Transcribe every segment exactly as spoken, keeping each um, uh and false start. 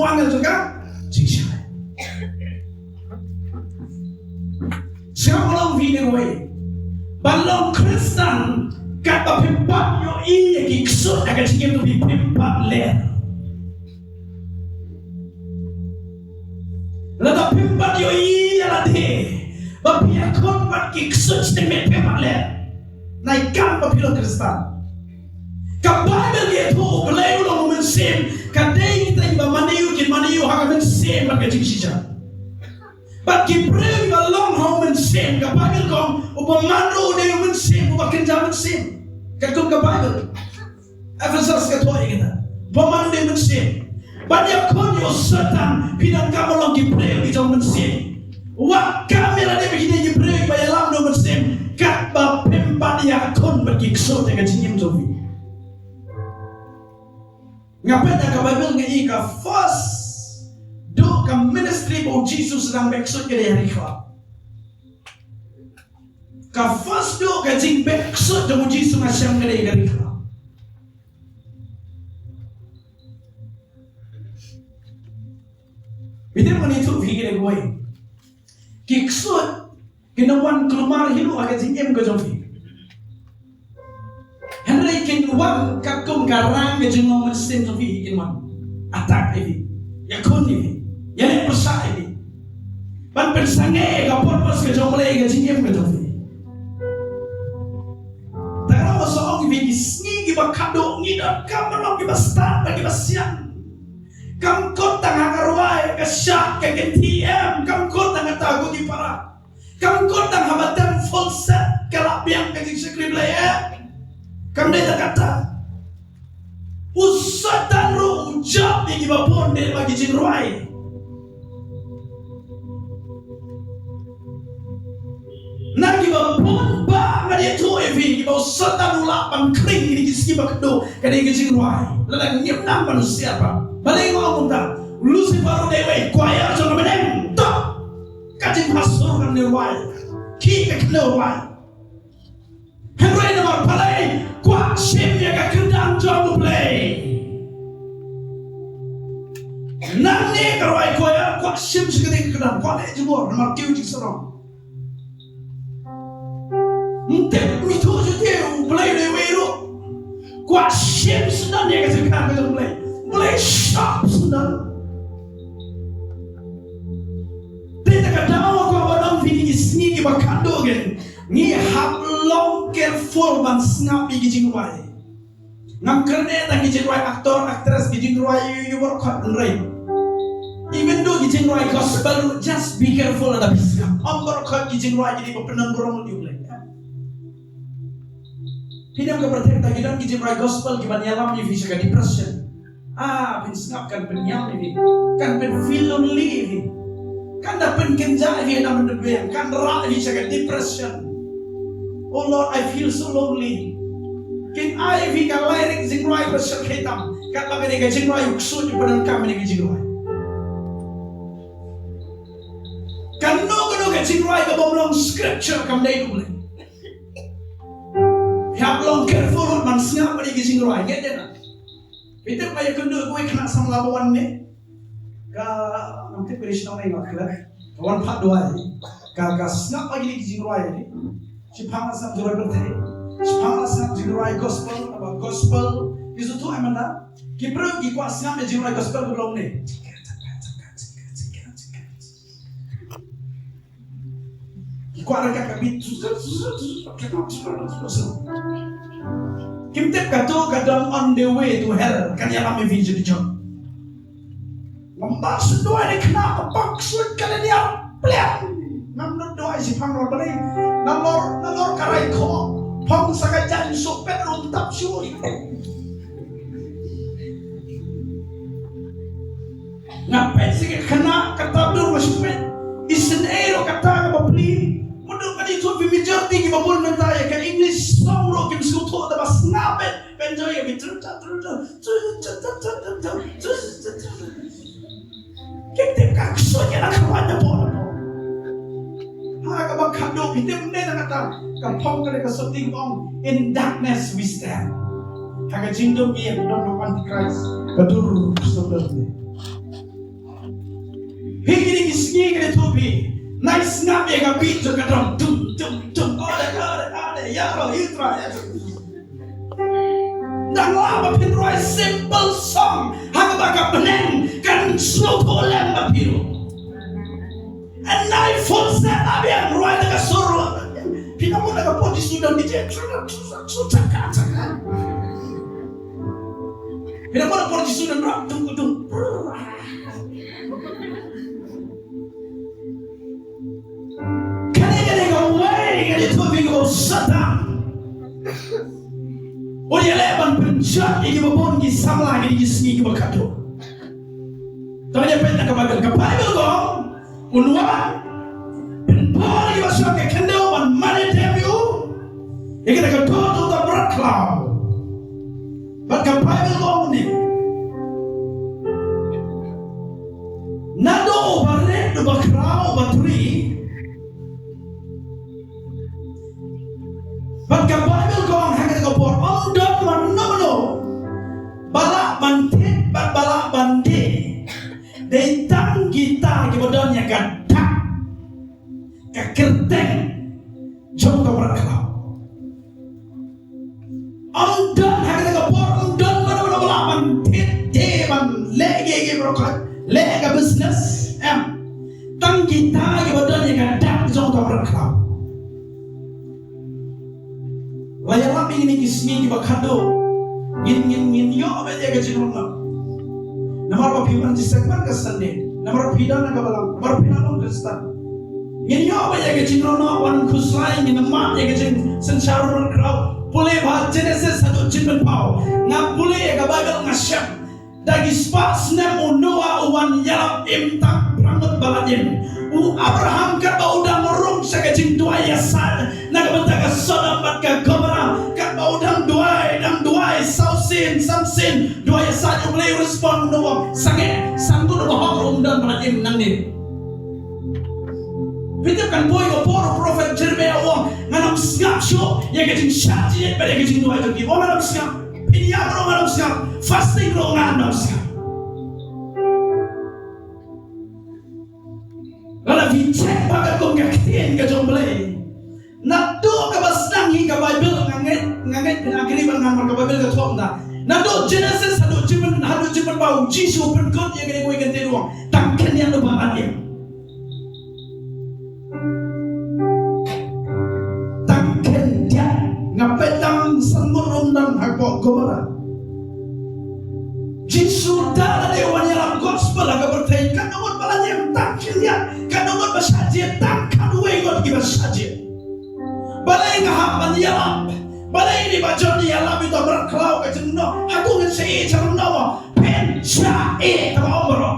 Wan ka jong ka jingshai. Sngap long phi ne wei. Ban long Khristan, katba phim pat ïohi ïa ki ksuid ha ka jingim jong phi, phim pat leh. Lada phim pat ïohi ïa lade ba phi ïakhun bad ki ksuid sting, phim pat leh. Nai kam ba phi long Khristan. Ka Baibl ka ïathuh U Blei u long u mynsiem, ka dei kita kiba mane ïa u kin mane ïa u ha ka mynsiem bad ka jingshisha. Bad ki briew kiba long ha u mynsiem, ka Baibl ka ong, uba man ruh u dei u mynsiem, uba kynja mynsiem. Katkum ka Baibl. Ephesus ka thoh ïa kita. Uba man u dei u mynsiem. Ban ïakhun ïa u Soitan, phi donkam ban long ki briew ki jong u mynsiem. Wat kam ïa lade ba ki dei ki briew kiba ïalam da u mynsiem, katba phim pat ïakhun bad ki ksuid ha ka jingim jong phi. Nga peit ha ka Baibl nga i ka first duh ka ministry ba u Jisu sdang beh ksuid ka dei ha ri khlaw. Ka first duh ka jingbeh ksuid jong u Jisu nga shem ka dei ha ri khlaw. Phi tip ngan ïathuh phi kine kiwei. Ki ksuid kin ym wan kulmar hi ruh ha ka jingim ka jong phi. Hynrei kin wan katkum ka rang ka jinglong mynsiem jong phi, kin wan attack ïa phi, ïakhun ïa phi, ïaleh pyrshah ïa phi, ban pynsangeh ïa ka purpose ka jong U Blei ha ka jingim ka jong phi. Te nga la ong ïa phi, ki sngi kiba khadduh ngi donkam ban long kiba stad bad kiba sian. Kam kut tang ha ka rwai, ka shad, ka kynthih, em, kam kut tang ha kata, ko ki para. Kam kut tang haba tem full set ka la biang ka jingshakri Blei, em. Kam dei tang kata. U Soitan ruh u jop ïa kiba bun dei ba ki jingrwai. Na kiba bun ba nga dei ïathuh ïa phi, kiba u Soitan u lah ban khring ïa ki sngi ba khadduh ka dei ka jingrwai. Lada ngim nang ban u siat ba. Balei nga ong kumta? Lucifer u dei wei, choir jong ka bneng. Tap. Ka jingpastor kan dei rwai. Ki ka kynnoh rwai. Hynrei namar balei? Kwah shim ïa ka kyrdan jong U Blei. Nangne ka rwai choir kwah shim sha kane ka kyrdan, kwah leh jubor namar kiew jingsarong. Ym tip, ym ithuh shuh te U Blei u dei uwei ruh. Kwah shim shuh ïa ka jingkyrdan ka jong U Blei. U Blei shah shuh. Te kata ka daw ko ba dang phi ki sngi kiba khadduh ngi. Ngi hap long careful ban sngap ïa ki jingrwai. Ngam kyrne tang ki jingrwai actor, actress, ki jingrwai ïa u, ïa u baroh khoit, hynrei even though ki jingrwai gospel, just be careful lada phi sngap. Ym baroh khoit ki jingrwai ki dei ba pyndonkam burom ïa U Blei. Phi dang ka protect ta ki don ki jingrwai gospel kiban ïalam ïa phi sha ka depression. Ah, phin sngap kan pynïap ïa phi. Kan pyn feel lonely ïa phi. Kan da pynkynjah ïa phi na mynta biang. Kan rah ïa phi sha ka depression. Oh Lord, I feel so lonely. Kin ai ïa phi ka lyric jingrwai ba shyrkhei tam. Katba ka dei ka jingrwai u ksuid u pyndonkam ïa ka jingrwai. Kano kano ka jingrwai kaba ym long scripture kam dei U Blei. Phi hap long careful ban sngap ïa ki jingrwai, ngeit ïa nga. Phi tip, nga ïakynduh ïa kawei ka khynnah samla ba wan ne. Ka, ngam tip ka dei shnong ne, nga klet. Ka wan phah duwai. Ka, ka sngap ïa ki jingrwai ne. Shiphang la sngap jingrwai pyrthei. Shiphang la sngap jingrwai gospel, naba gospel ki shu tuh ai mynta. Ki briew ki kwah sngap ïa jingrwai gospel kaba long ne. Ki kwah ryngkat ka beat. Kim tip kato ka don on the way to hell, kan ïalam ïa phi jingïaid jong. Ngam bang shu duwai ïa kane ka pang ksuid ka la diar pliang. Ngam nud duwai shi phang, namar balei? Nalor, nalor ka rai ko. Phong sa ka jaiñ shu pet rum tap shu. Nga peit sa ka khynnah, kata dur nga shu peit. Isynei ruh kata kaba plie. Mutdur ka dei, to phi majority kiba bun mynta ïa ka English song ruh kim sngewthuh, te ba sngap, peit, pynjoy ïa ki tru ta tru ta. Kim tip ka ksuid ïa la ka wan da bor. Ha kaba khadduh phi tip ne na kata ka phong ka dei ka suteng ong, "In darkness we stand." Ha ka jingdum ïa ka don ka Antichrist ka dur ka suteng. Phi kine ki sngi kine to phi. Nai sngap ïa ka beat jong ka drum. Dum, dum, dum. Ode, ode, ode. Ïaroh, ïutra, ïaroh. Dang lah ba phin rwai simple song ha kaba ka bneng kan sngewthuh lem bad phi ruh. Nai full set, la biang, rwai da ka sur la. Phi nang mut na ka por Jisu don D J. Phi nang mut na por Jisu don rap, dung, dung. Kane, kane kawei ka jingthoh phi kaba u Satan u ïaleh ban pynjot ïa kiba bun ki samla ha kine ki sngi kiba khadduh. Tang ïa peit na ka Baibl, ka Baibl ka ong un wan pynbor ïa kiba shong ha ka khyndew ban mane dem ïa u. Ïa kata ka dur jong uta u mrad khlaw. Bad ka Baibl ka ong ne, naduh uba rit, uba khraw, uba tri. Bad ka Baibl ka ong ha kata ka por ym don mano mano ba lah ban thied bad ba lah ban die. Dei tang kita kiba don ïa ka dak, ka kyrteng jong ka mrad khlaw. Ym don ha kata ka por, ym don mano mano ba lah ban thied, die, ban leh ïa ki baroh, leh ka business, em. Tang kita kiba don ïa ka dak jong ka mrad khlaw. La ïalap ïa kine ki sngi kiba khadduh. Ngin, ngin, ngin ïoh beit ïa ka jingïarap. Namar ba phi wan jingïaseng man ka Sunday. Namar phi don ha ka balang. Namar phi don ha Khristan. Ngin ïoh beit ïa ka jingïarap, wan khuslai, ngin ïa mad ïa ka jingsynshar mrad khlaw. Pule bha Genesis haduh Jingpynpaw. Nga pule ïa ka Baibl nga shem. Da ki spah snem u Noah u wan ïalap im tang phra ngut ba la im. U Abraham katba u dang rung sha ka jingduwai ïasaid na ka bynta ka Sodom bad ka Gomorrah, katba u dang duwai, dang duwai, saw sien, san sien, duwai ïasaid, U Blei u respond, u ong, sangeh, san ngut uba hok ruh um don ba la im nangne. Phi tip kan poi ka por u prophet Jeremiah u ong, ngan ym sngap shuh ïa ka jingshah jingit bad ïa ka jingduwai jong ki. U ong ngan ym sngap. Phin ïam ruh ngan ym sngap. Fasting ruh ngan ym sngap. Lada phi check bha katkum ka ktien ka jong U Blei. Naduh kaba sdang hi ka Baibl, nga ngeit, nga ngeit phin agree bad nga namar ka Baibl ka thoh kumta. Naduh Genesis haduh Jingpyn, haduh Jingpynpaw, u Jisu u pynkut ïa kane kawei ka ktien, u ong, tang khyndiat uba la im. Tang khyndiat, nga peit tang san ngut ruh ym don hapoh Gomorrah. Jisu da lade u wan ïalap gospel ha ka pyrthei, katno ngut ba la im? Tang khyndiat. Katno ngut ba shah jied? Tang khatwei ngut kiba shah jied. Balei nga hap ban ïalap? Balei ine i Bah John i ïalap ïa uta u mrad khlaw, ka jingno? Hato ngan shah ïehnoh? Phin shah ïehnoh, kaba ong baroh.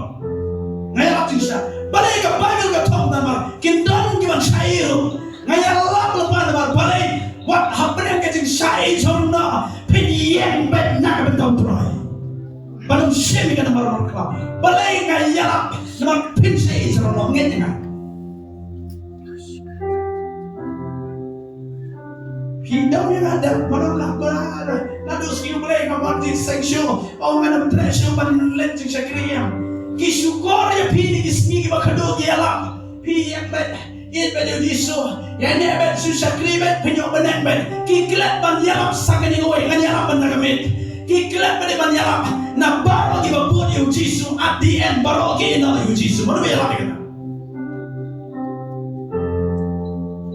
Nga ïalap jingshisha. Balei ka Baibl ka thoh namar kin don kiban shah ïehnoh? Nga ïalap lypa namar balei? Wat hapdeng ka jingshah ïehnoh phin ïeng beit na ka bynta U Trai. Ban ym shim ïa ka namar u mrad khlaw. Balei nga ïalap namar phin shah ïehnoh, ngeit ïa nga. Phi dang ïa nga dang, mano la, mano la, naduh sngi U Blei nga wan jingseng shuh, ong ngan ym treh shuh ban leit jingshakri ïa. Ki shukor ïa phi ïa ki sngi kiba khadduh ki ïalap. Phi ïeng beit, ïeit beit ïa U Jisu. Ïa ne beit shu shakri beit, pynïoh bneng beit. Ki klet ban ïalap sa kane kawei, ngan ïalap ban da ka miet. Ki klet beit ban ïalap na baroh kiba bud ïa U Jisu, at the end baroh ki ïehnoh ïa U Jisu. Mano ba ïalap ïa kata?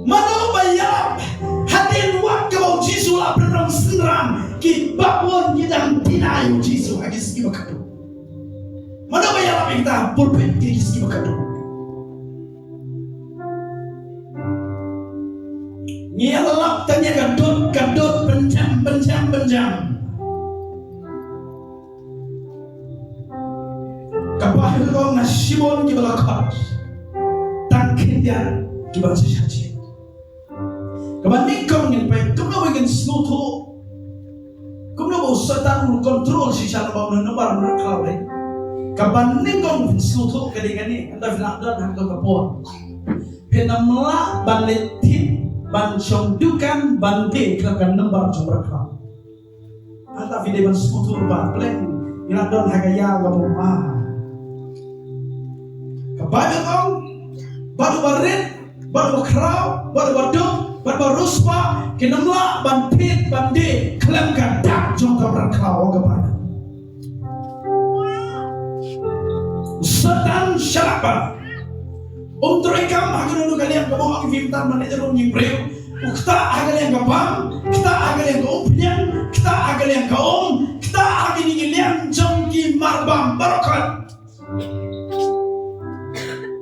Mano ba ïalap hadien wat kaba U Jisu la pynrung synran, ki bapon ki dang deny ïa U Jisu ha ki sngi ba khadduh. Mano ba ïalap ïa kita pulpit ki sngi ba khadduh? Ngi ïalap tang ïa ka dud, ka dud, pynjam, pynjam, pynjam. Ka Baibl ka ong na shibun kiba la khot, tang khyndiat kiba shah jied. Kaba nyngkong ngin peit kumno ba ngin sngewthuh kumno ba u Satan u control shisha namar u nambar mrad khlaw. Kaba nyngkong phin sngewthuh ka dei kane, ynda phin lah don ha ka por, phin ym lah ban leit thied ban shong dukan ban die khlem ka nambar jong mrad khlaw. Hata phi dei ban sngewthuh ba pleng ngi la don ha ka ïa kaba ma. Ka Baibl ka ong, bad uba rit, bad uba khraw, bad uba duk, bad uba riewspah, kin ym lah ban thied ban die khlem ka dak jong ka mrad. U Soitan shalak bha. Um trei kam ha kano kano ka liang, kaba ong i Soitan, man ïa u briew. U ktah ha ka liang ka bam, ktah ha ka liang ka umphniang, ktah ha ka liang ka um, ktah ha kine ki liang jong ki marbam baroh khoit.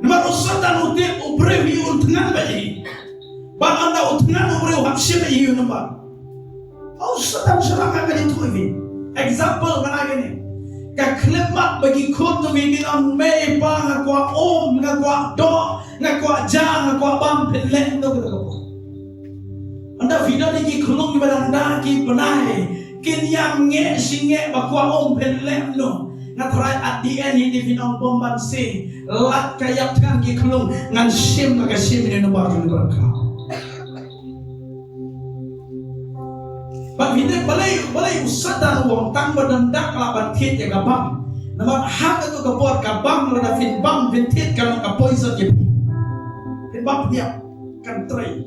Namar u Soitan u tip u briew hi un thngan bad hi. Bad ynda u thngan u briew, hap shim bad hi u namar. U Soitan shalak ha kane, to ïa phi example, ngan ai kane. Ka khyllipmat ba ki khun jong phi kin ong, mei pa, nga kwah um, nga kwah doh, nga kwah ja, nga kwah bam, phin leh kumno kata ka por? Ynda phi don ïa ki khyllung kiba dang da ki bnai, kin ïam ngeh shi ngeh ba kwah um, phin leh kumno? Nga tharai at the end hi te phin ong, bym banse, lait ka ïap thngan ki khyllung, ngan shim, ngan ka shim ïa u namar jong u Soitan. Bad phi tip balei, balei u Soitan u ong tang ba don dak lah ban thied ïa ka bam? Namar ha kato ka por ka bam, lada phin bam phin thied, kan long ka poison ïa phi. Phin bam phin ïap, kan trei.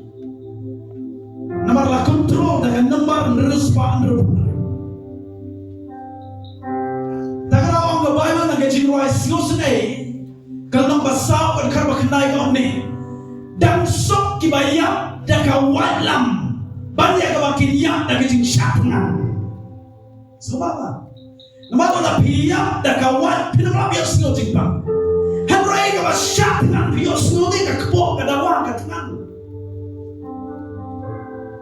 Namar la control da ka number hynriew spah hynriew. Tang ba ong ka Baibl na ka jingrwai sngewsynei, ka lynnong ba saw, ka dkhot ba khyndai ka ong ne, dang suk kiba ïap da ka waitlam ban ïa kaba kin ïap da ka jingshah thngan. Sngewbha ba namar lada phi ïap da ka wait, phin ym lah ïohsngew jingbam. Hynrei kaba shah thngan phi ïohsngew ne ka kpoh, ka dawa, ka thngan.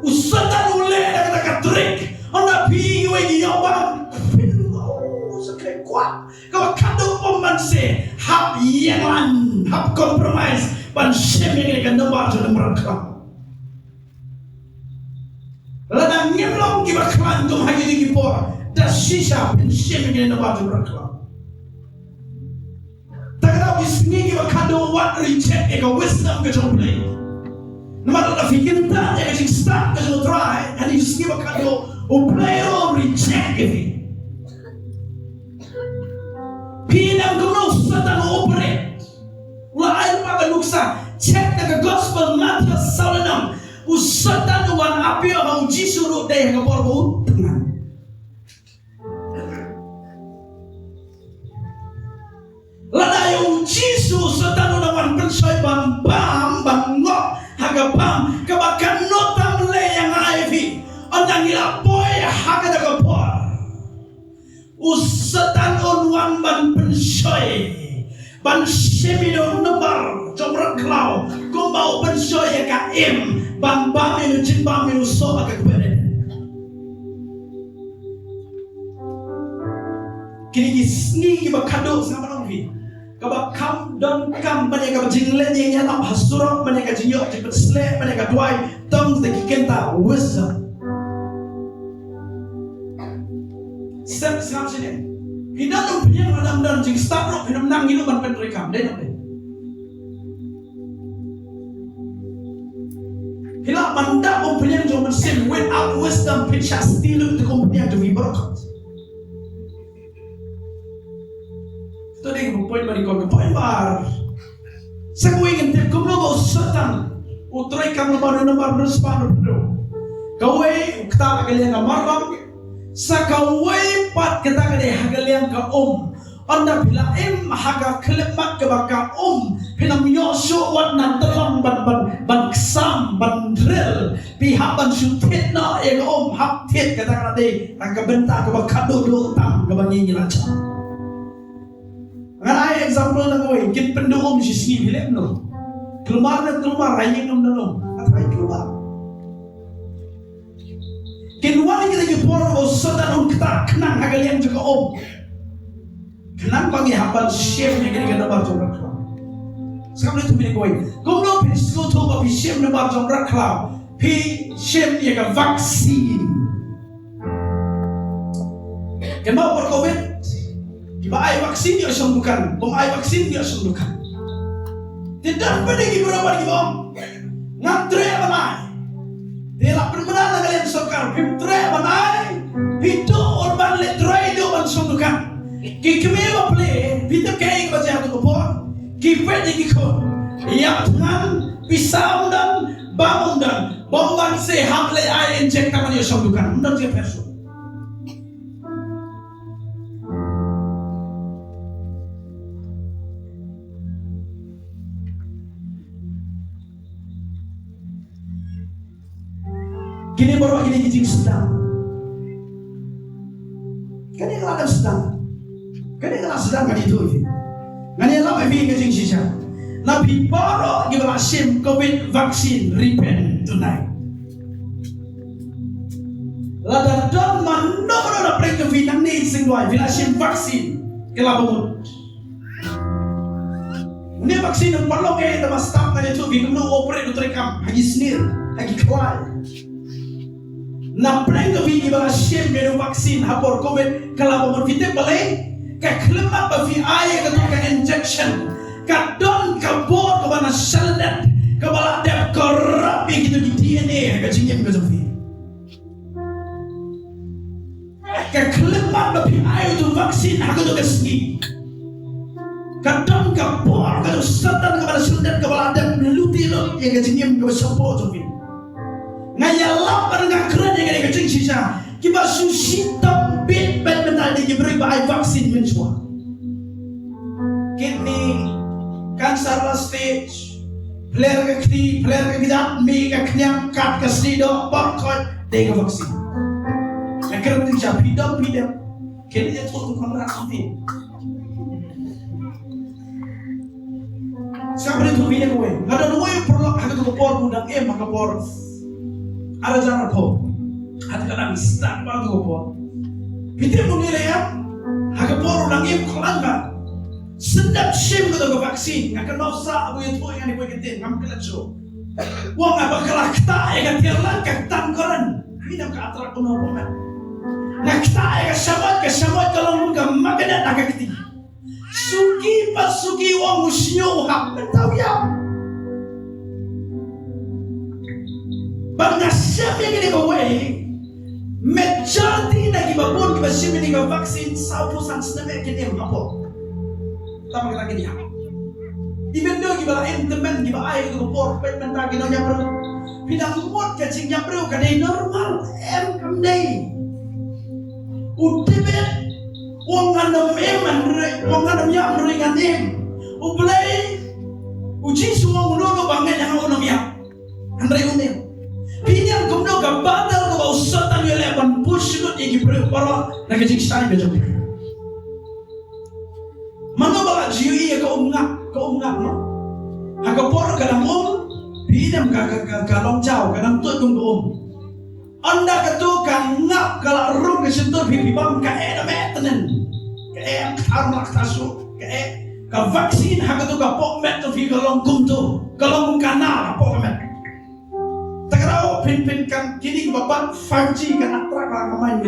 U Soitan u leh da kata ka trick. Ynda phi ïoh, ïoh bam, phin, oh, sa khlem kwah. Kaba khadduh, bym banse, hap ïeng, hap compromise ban shim ïa ka number jong u mrad khlaw. Lada ngim long kiba khlaiñ kum ha kine ki por, da shisha phin shim ïa ka number jong u mrad khlaw. Tang kata, ki sngi kiba khadduh wat reject ïa ka wisdom ka jong U Blei. Namar lada phi kyntait ïa ka jingstad ka jong U Trai ha kine ki sngi kiba khadduh, U Blei u reject ïa phi. Phi nang kumno u Soitan u operate? U la ai lypa ka nuksa, check na ka Gospel Mathaios saw lynnong. U Soitan u wan ap ïa u Jisu ruh dei ha ka por ba u thngan. Lada ïa u Jisu u Soitan u dang wan pynshoi ban bam, ban ngop ha ka bam, kaba katno tam lei ïa nga ïa phi. Ynda ngi la poi ha kata ka por, u Soitan un wan ban pynshoi ban shim ïa u number jong u mrad khlaw, kumba u pynshoi ïa ka im ban bam ïa u jingbam ïa u soh ha ka kper. Kine ki sngi kiba khadduh, sngap ban ong phi, kaba kham donkam ban ïa kaba jingleh ïa ngi ïa nap ha surok, ban ïa ka jingïoh jingpynsleh, ban ïa ka duwai, tang da ki kynta wisdom. Step, sngap shane. Phi don umphniang lada ym don jingstad ruh, phin ym nang ïa u ban pyntrei kam, dei ne ym dei? Phi lah ban da umphniang jong u Mynsiem, without wisdom phin shah stilute da ka umphniang jong phi baroh. To dei ka point ba nyngkong. Ka point ba ar, sa kawei, ngin tip kumno ba u Soitan u trei kam lypa na u number hynriew spah hynriew hynriew. Kawei u ktah ha ka liang ka marbam. Sa kawei pat kata ka dei ha ka liang ka um. Ynda phi la im ha ka khyllipmat kaba ka um, phin ym ïoh shuh wat na tyllong ban, ban, ban ksam, ban drill. Phi hap ban shu thied noh ïa ka um, hap thied, kata ka dei ha ka bynta kaba khadduh duh tam kaba ngi ngi la jam. Ngan ai example na kawei, kin pynduh um shisngi, phi leh kumno? Kulmar ne kulmar, ha ïing ym don um. Nga tharai kulmar. Kin wan kita ki por ba u Soitan un ktah khnang ha ka liang jong ka um, khnang ba ngi hap ban shim ïa kane ka number jong u mrad khlaw. Sngap lei to phi leh kawei. Kumno phin sngewthuh ba phi shim number jong u mrad khlaw? Phi shim ïa ka vaccine. Kynmaw por covid, kiba ai vaccine ïoh shong dukan, bym ai vaccine ïoh shong dukan. Te don pat de ki briew pat kiba ong, ngam treh ban ai. Te la pynbna na ka liang sorkar, phim treh ban ai, phi duh ban leh trei, duh ban shong dukan. Ki kmie ba plie, phi tip kaei kaba jia ha kato ka por? Ki peit ïa ki khun. Ïap thngan, pisa ym don, bam ym don. Bym ban se hap leh ai inject tang ïa shong dukan. Ym don jingpher shuh. Kine baroh kine ki jingsdang. Kane ka la dep sdang. Kane ka la sdang ka dei tu. Ngan ïalap ïa phi ka jingshisha. Na phi baroh kiba la shim covid vaccine, repent tonight. Lada don mano mano na pdeng jong phi nangne sngewdei phi la shim vaccine, ka la bamut. Une vaccine ym pat long ei, tang ba stad na ïathuh phi kumno u operate u treikam, ha ki snier, ha ki khlaiñ. Na pdeng jong phi kiba la shim ïa une u vaccine ha por covid, ka la bamut. Phi tip balei? Ka khlem mat ba phi ai ïa kato ka injection, ka don ka bor kaba na shalyndet kaba la dep corrupt ïa kito ki D N A ha ka jingim ka jong phi. Ka khlem mat ba phi ai uto u vaccine ha kato ka sngi, ka don ka bor, kato u Soitan kaba na shalyndet kaba la dep lute lut ïa ka jingim kaba shapoh jong phi. Nga ïalap bad nga kren ïa kane ka jingshisha, kiba shu shitom bit beit mynta dei ki briew ba ai vaccine mynshuwa. Kidney, cancer last stage, pler ka kti, pler ka kjat, mih ka khñiang, kat ka snieh doh, bam khoit, dei ka vaccine. Nga kren ïa ka jingshisha, phi dom phi dem. Kidney ïathuh tu kamra kamti. Sa phi tu phi dem wei. Nga don wei u paralok ha kato ka por u dang im ha ka por ar hajar arphew. Hato ka dang start ba kato ka por. Phi tip u ngi leh ïa ha ka por u dang im khlaiñ ba. Sngewdep shim kato ka vaccine, nga kynmaw sa u ïathuh ïa nga, ni wei ka ktien ngam klet shuh. U ong nga ba ka la ktah ïa ka tiar lad ka ktang kren. Phi dang ka atrak kumno kumno. Nga ktah ïa ka shamoit, ka shamoit ka long kum ka magnet ha ka kti. Suki pa suki, u ong u shñiuh u hap, mynta u ïap. Bad nga shem ïa kine kawei, majority na kiba bun kiba shim ïa kine ka vaccine sawphew san snem eh kin im hapoh. Tang ba kata kin ïap. Even though kiba la im tymmen kiba ai ïa ka por, peit mynta ki nongïap briew. Phi dang mut ka jingïap briew ka dei normal, em kam dei. U David u ong ngan ym im hynrei, u ong ngan ym ïap hynrei ngan im. U Blei, u Jisu u ong uno uno ba ngeit ïa nga un ym ïap hynrei un im. Phi ïohi kumno ka battle kaba u Soitan u ïaleh ban push lut ïa ki briew baroh na ka jingshai ka jong phi. Mano ba la ju ïohi ïa ka umngap, ka umngap mo? Ha ka por ka dang um, phi ïohi ka, ka, ka, ka long jaw, ka dang tuid kum ka um. Ynda kato ka ngap ka la rung ka shyntur phi, phi bam ka eh da meh tenen. Ka eh, em kthar ma kthar shuh, ka eh. Ka vaccine ha kato ka poh met to phi ka long kumto, ka long kum ka nar hapoh ka met. Ta ka daw phin, phin kan kini ba ban five G kan attract la ka mind.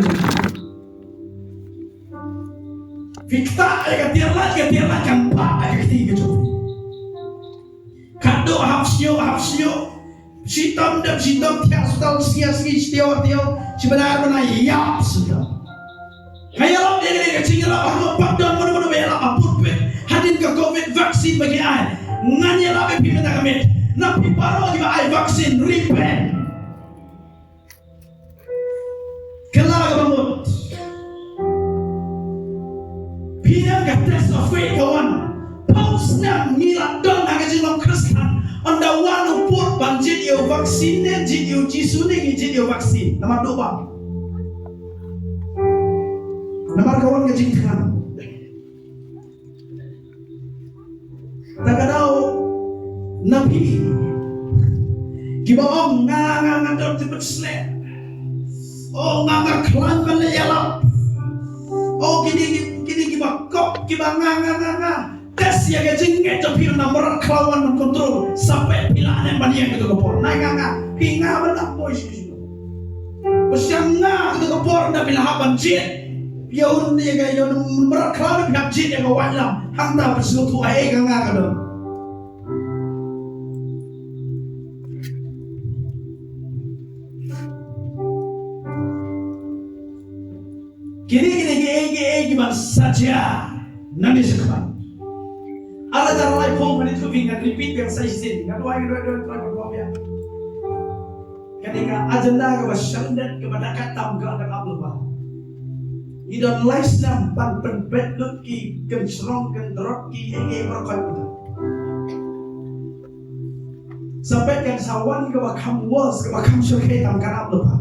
Phi ktah ïa ka tiar lad, ka tiar lad kan pah ïa ka kti ka jong phi. Ka dei hap sñiuh, hap sñiuh. Shitom dep shitom, thiah hospital, sngi ar sngi, shi taïew ar taïew, shi bnai ar bnai, ïap shuh. Nga ïalap ïa kane ka jingïalap, ha ka pat don mano mano ba ïalap ha pulpit hadien ka covid vaccine ba ki ai. Ngan ïalap ïa phi mynta ka miet, na phi baroh kiba ai vaccine, repent. Kylla kaba mut. Phi ïa ka test of faith ka wan. Phew snem ngi la don ha ka jinglong Khristan. Ynda wan u pud ban jied ïa u vaccine ne jied ïa u Jisu ne ngi jied ïa u vaccine. Namar duh bam. Namar ka wan ka jingthngan. Ta ka daw na phi kiba ong nga, nga, nga don tybit sleh. Oh, nga, nga khlaiñ ban leh ïalap. Oh, kini, kini kiba kop kiba nga, nga, nga, nga. Test ïa ka jingngeit jong phi, na mrad khlaw wan ban control. Sa peit phi lah ne ban ïeng kato ka por. Nai nga, nga. Phi nga ban lap poi shisha. Ba sha nga kato ka por, ynda phi la hap ban jied ïa u, ïa ka, ïa u mrad khlaw, phi hap jied ïa ka waitlam. Hangta phi sngewthuh ei ka nga ka don. Kine, kine kiei kiei kiban sa jia nangne shakhmat. Ar hajar lai Kane ka repeat biang sa shisien. Nga duwai, nga duwai, nga duwai, nga duwai biang. Kane ka agenda kaba sharndat kaba da ka tam ka da ka ap lypa. Ngi don lai snem ban pynbeit lut ki kynshrong kyndrot ki enge baroh. Sa peit kan sa wan kaba kham worse, kaba kham shyrkhei tam ka da ap lypa.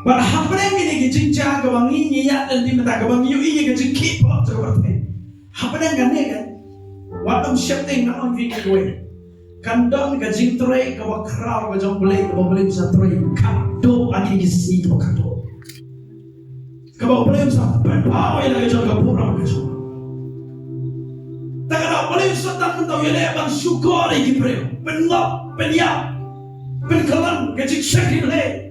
Bad hapdeng kine ki jingjia kaba ngi ngi ïaid lynti mynta, kaba ngi ïohi ïa ka jingkhih paralok jong ka pyrthei. Hapdeng kane kan, wat ym sheptieng, nga ong ïa phi kawei. Kan don ka jingtrei kaba khraw ka jong U Blei, kaba U Blei un sa trei khadduh ha kine ki sngi kiba khadduh. Kaba U Blei un sa pynpaw ïa la ka jong ka burom ka jong. Te ka daw U Blei un sa tang mynta u ïaleh ban shukor ïa ki briew, pynngop, pynïap, pynkylla ka jingshakri Blei.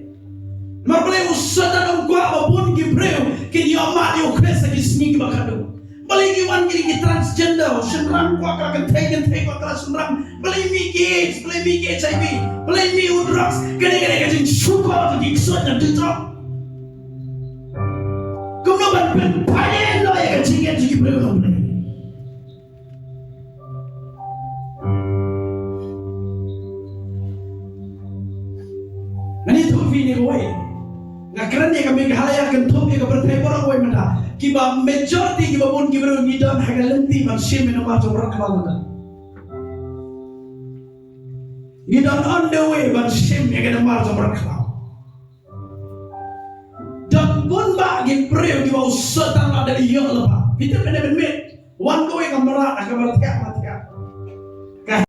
Namar U Blei u Soitan u kwah ba bun ki briew kin ïoh mad ïa U Khrist ha ki sngi kiba khadduh. Balei ki wan kine ki transgender, shynrang kwah ka kynthei, kynthei kwah ka shynrang. Balei mih ki AIDS, balei mih ki HIV, balei mih u drugs. Kane, kane ka jingshukor jong ki ksuid na dujok. Kumno ban pynpaw ïa ka jingngeit jong ki briew na U Blei. Ngan ïathuh ïa phi kane kawei. Nga kren ïa ka Meghalaya, kynthup ïa ka pyrthei baroh kawei mynta. Kiba majority kiba bun ki briew ngi don ha ka lynti ban shim ïa ka nambar jong u mrad khlaw mynta. Ngi don on the way ban shim ïa ka nambar jong u mrad khlaw. Don bun bah ki briew kiba u Soitan la dep ïoh lypa. Phi tip mynne mynmiet wan kawei ka mrad ha ka mrad ka